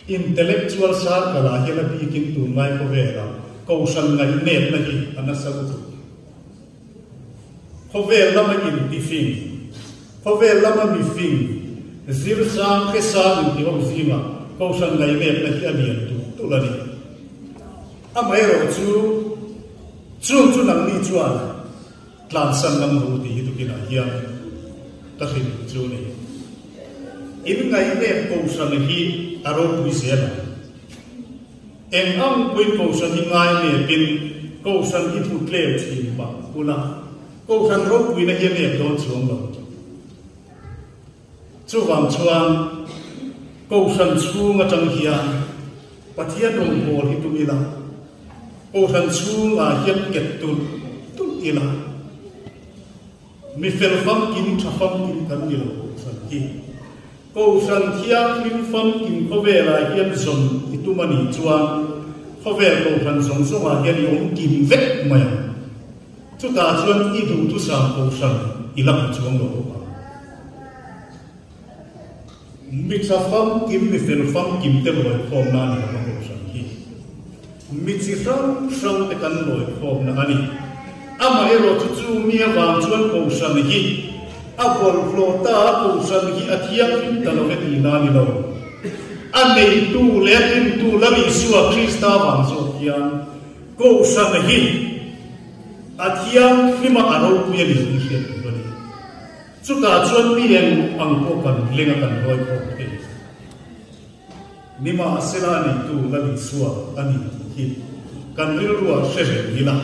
Intellectual circle ah hian a bikin tunlai khawvelah kohhran ngaihnepna hi a nasa lutuk. Khawvel lama intifing, khawvel lama mifing, zirsang, hresang intihawm zingah kohhran ngaihnepna hi a lian tulh tulh a ni. Amaherawh chu, chung chu nangni chuan Tlansan lam ru tih hi tukinah hian ka hrilh duh chu a ni. In ngaihnep kohhran hi a ropui zel ang. Eng ang pawhin kohhran hi ngainepin kohhran hi hmu tlem thin mah ula, kohhran ropuina hi a nep dawn chuang lo. Chuvang chuan kohhran chhung atang hian Pathian rawngbâwl hi tum ila, kohhran chhungah hian nghet tulh tulh ila, mi fel famkim, tha famkim kan ni lo kohhran hi. Kohhran thianghlim famkim khawvelah hian zawn i tum a nih chuan khawvel kohhran zawng zawngah hian i awm kim vek mai ang. Chutah chuan i duhthusam kohhran i la hmu chuang lo bawk ang. Mi tha famkim, mi fel famkim te lawikhawmna a ni lo a kohhran hi. Mi chi hrang hrang te kan lawikhawmna a ni. Amaherawh chu chu mi avang chuan kohhran hi a bawlhhlawh ta a, kohhran hi a thianghlim ta lo e tihna a ni lo. A neitu leh a dintu Lal Isua Krista vang zawk hian kohhran hi a thianghlim a, a ropui a ni tih hriat tur a ni. Chutah chuan mi eng ang pawh kan leng a kan lawi khawm thei. Nimahsela a neitu Lal Isua a ni tih hi kan rilruah hre reng ila,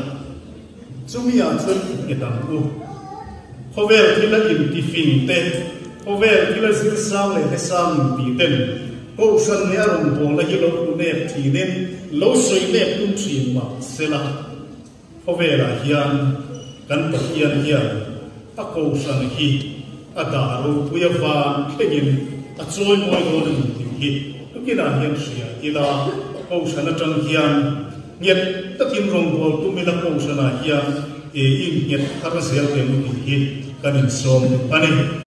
chumi-ah chuan i nghet ang u. Khawvel thila intifing te, khawvel thila zirsang leh hesang inti ten Kohhran leh a rawngbawlna hi lo hmu nep thinin lo sawi nep tum thin mahsela, Khawvelah hian kan Pathian hian a kohhran hi a dah ropui a van thlengin a chawi mawi dawn a ni tih hi tukinah hian hria ila, kohhran atang hian nghet takin rawngbâwl tum ila kohhranah hian e i nghet thar zel teh mu tih hi kan insawm a ni.